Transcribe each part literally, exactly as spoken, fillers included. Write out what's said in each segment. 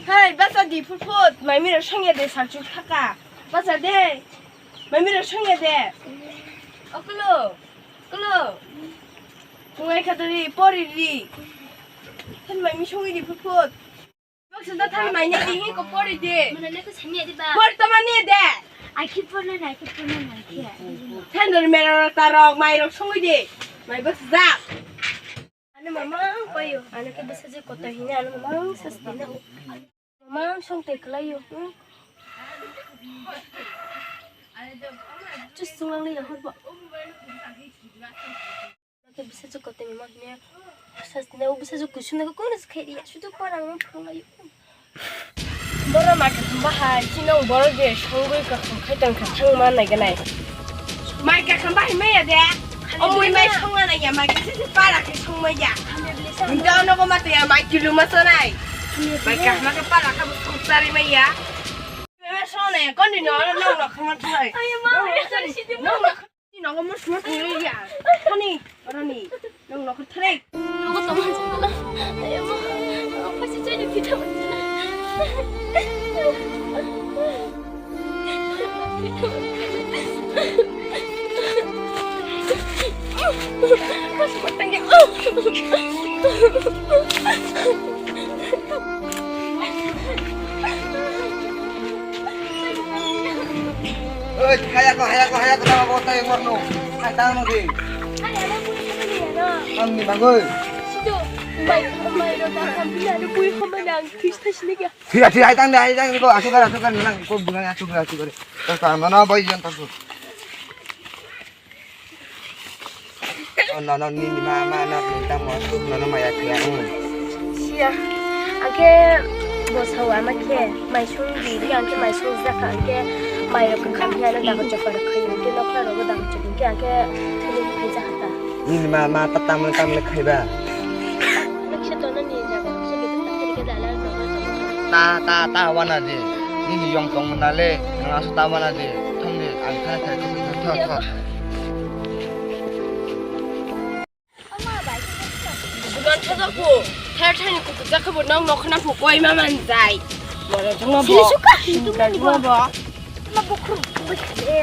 Hai, basa di phut phut, mai miro songya de salchuk thaka. Basa de, mai miro songya de. O kulo, kulo. Tungai khatari, pori ri. Hen mai mi songwi di phut phut. Baksa da thani mai ne di hi ko pori de. Mana ne ko sami adi ba. Pori to mani de. Ai khit por na nai, khit por na nai khe. Thendor mero ta rok mai rok songwi de. Mai baksa da. Ano mama ang payo. Ano ke basa je koto hini ano mama ang sas dina. Mama ang song te kalayo. Chus sungang le hor ba. Ke bisa chukoteni ma hine. Sasne o bisa chuk kusuna ko kono khe ya sudu parang phang ayu. Boro ma khe bahai chino boro je songoi ka khong khai tang kha thang ma nai ganai. Mai ka kham bahai maya de. O mui mai songna nai ya mai ka se para khe song maya. Nda no ko ma te ya mai kilu ma sanai. Mai ka ma ka para ka bu song sari maya. Mai song nai kon ni no no no kham thai. Ayo ma ya sari si de. Ni nogo mo suma thangwi ya. Thani, oroni. Nong nogo thare. Nogo tamo jana. Ayo ma. Pasi chai ni pita. Pasi patang ya. Oi, haya ko, haya ko, haya ko, tama bo tai ngor no. Hai tang no di. Ang ni mangoi. Sido, mai, mai ro ta kam pina ro bui ko mai nang twis thas ni kya. Thira, thira, hai tang di, hai tang di ko, asu kar, asu kar, nang ko bunga asu kar, asu kar. Ta ta no no bai jan ta ko. Oh, no, no, nini ma, ma, no, nini tamo, no, no, maya kaya, hmm. Siya, angke bo sawa ma khe, mai sung di, di angke mai sung jaka, angke mai rok kham ya, no, dago chopar khayo, angke nokla rogo dago chopar, angke, angke thani khe jaka ta. Nini ma, ma, ta tamle, tamle khaiba. Nokse tono ni jaga, nokse betul tak tadi ke dalar rogo chopar. Ta, ta, ta, wana di. Nini yong tong na le, nang asu ta wana di. Thang di, ang thang, thang, thang, thang, thang. Bugan thajak bo, ther thani kutuk jak bo nang nokh na phu koi ma man jai. Boro jongma bo. Sini suka, sini suka ni bo. Ma bukhru, bukhru.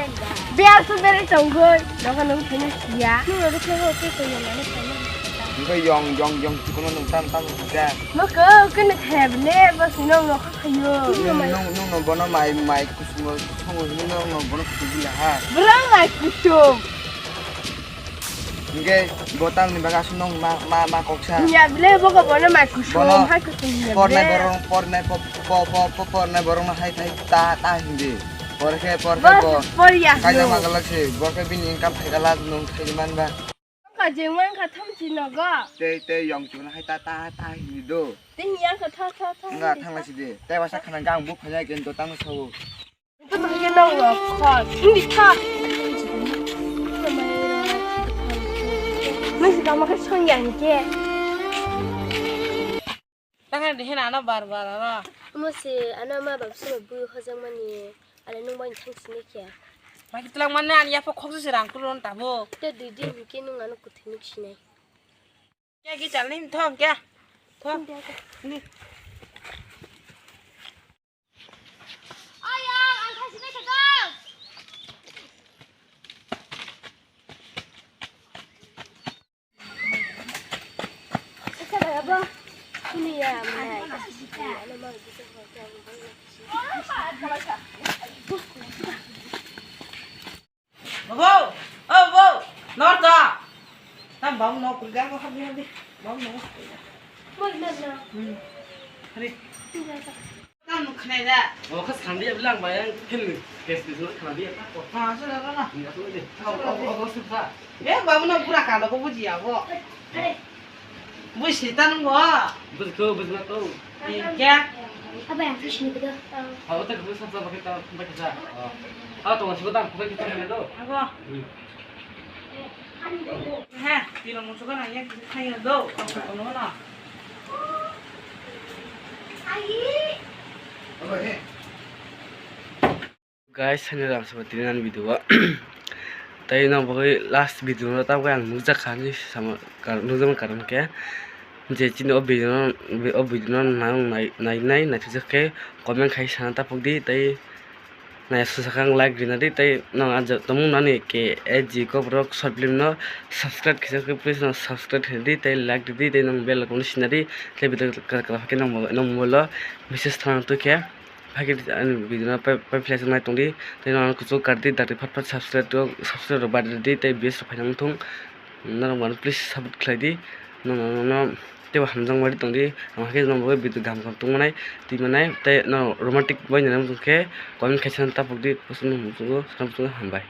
Biar su bere tonggoi, nokh nang thina siya. Nung ro khe ho khe koi ma nang thai ma. Nung yong, yong, yong, chikono nung tam, tam, ja. Nokh kene thai bele, bas nang nokh khayo. Nung, nung, nung, nung bono mai, mai, kusumo, songo, nung, nung, nung bono kutuk bila ha. Bro mai kusum. Hingke bo tamni bagwi aswk nong ma, ma, ma koksa. Ya, bile bo ko bono mai kusum, bono hai kusum ya, pornai bile. Borok, pornai po, po, po, po, pornai borokno hai, hai ta, ta hindi. Por khe, por khe bas, bo por ya, kaisa no. Magalak se, bo khe bini income thai galak, nung thai man ba. Ka jeng man kha thamchi nogo. Tei, tei, yong chuna hai ta, ta, ta hindi do. Tei ya kha tha, tha, tha. Nga hindi thang ta. Lai si de. Tei wasa khana gang bu phanya ken do tang sao. Ito ba khe nong nokh kha. Hindi kha. Nung si kama khe song yang khe. Tangan di hena ano bar bar ano. Amo si ano ma bab suma bui hojang mani. Ale nung bai thang sini khe. Ma ki tulang mana ani yapo khok si rang kulon tabo. Te dui din hingke nung ano kuthini sinai. Kya ki chal ni thong kya? Thong. Hindi ako. Ni. Bobo, oh bobo, nor da. Tam bang no kulga ko habi habi. Bang no. Moi na na. Hmm. Hari. Tam no khnai da. O kha sandi ablang bayang film kes kes no khnai da. Ha, so da na. Ni asu de. O, o, o, o, su sa. Eh, babu no pura kalo ko buji abo. Are. Buji ta nung bo. Buji ko, buji ma ko. Kya? Apa yang sini betul? Hao ta ko sa sa ba kita ba kita. Ah, to si ko ta ko kita do. Abo. Hmm. He, tino musukan aja kita kaya do. Apa kono na? Guys, hani ram sabati nan video. Tai nang bagwi last video no ta ang nukjak kha ni sama nukjak karon khe. Je chini o video no, o video no nang nai, nai, nai, naithogjak khe comment khai sana tapuk di, tei nai swsakha ang like rina di, tei no ah je tongmung nani ke A G Kokrok short film no subscribe kisa khe please no subscribe khe di, tei like di, tei nang bell icon no sina di, tei video kwrak kwrak khe nang mobile o message thang twi khe. Phai khe ani video no pai, pai phlai nai tong di, tei no ang kuchuk kar di, dakti phat phat subscribe rok, subscribe rok bari di, tei views rok phaina wng thung, norok mano please support khlai di, no, no, no, teibo hamjakma ri tong di, ang hakhe norok video kaham kaham tong manai, twi manai, tei no romantic bai nai wng tong khe comment khaisa tapuk di, kuchuk no hambai.